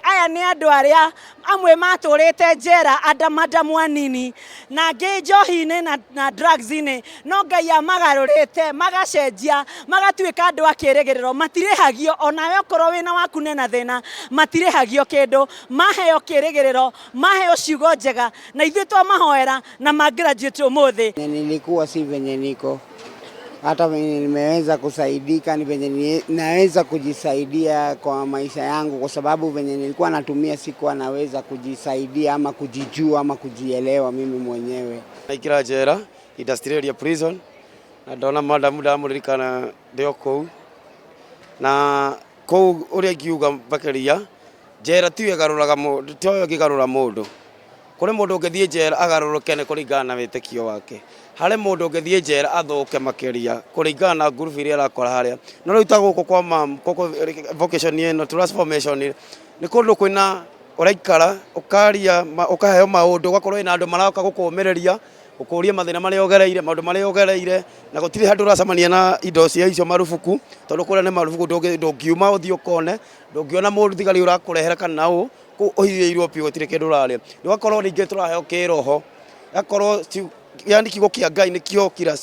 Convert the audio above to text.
Aya nĩ andũ arĩa amwe matũrĩte njera andamadamu anini na angĩ njohi-inĩ na drugs-inĩ, no Ngai amagarũrĩte magacenjia magatuĩka andũ a kĩrĩgĩrĩro. Matirĩhagio, onawe okorwo wĩna waku nena thĩna, matirĩhagio kĩndũ, maheo kĩrĩgĩrĩro, maheo ciugo njega, na ithuĩ twamahoera na magraduate ũmũthĩ. Nilikuwa si venye niko, hata venye nimeweza kusaidika ni venye naweza kujisaidia kwa maisha yangu, kwa sababu venye nilikuwa natumia sikuwa naweza kujisaidia ama kujijua ama kujielewa mimi mwenyewe. Ndaikira njera Industrial Area Prison na ndona madamu ndamũririkana ndĩ o kũu, na kũu ũrĩa ingiuga makĩria, njera tiyo ĩgarũraga mũndũ, tiyo ĩngĩgarũra mũndũ. Kũrĩ mũndũ ũngĩthiĩ njera agarũrũke nĩ kũringana na wĩtĩkio wake, harĩ mũndũ ũngĩthiĩ njera athũke makĩria kũringana na ngurubu iria arakora harĩa. No rĩu ta gũkũ kwa mam, gũkũ vocation ĩno transformation, nĩ kũndũ kwĩna ũraikara ũkaria, ũkaheo maũndũ, ũgakorwo wĩna andũ maroka gũkũmĩrĩria, gũkũria mathĩna marĩa ũgereire, maũndũ marĩa ũgereire, na gũtirĩ handũ ũracemania na indo cia icio marubuku, tondũ kũrĩa nĩ marubuku, ndũngiuma ũthiĩ ũkone, ndũngĩona mũndũ thigari ũrakũrehera kana ũ, kũu ũhithĩirwo biũ, gũtirĩ kĩndũ ũrarĩa. Ũgakorwo ningĩ tũraheo kĩroho, gakorwo yani kiugo kĩa Ngai nĩkĩo kila siku.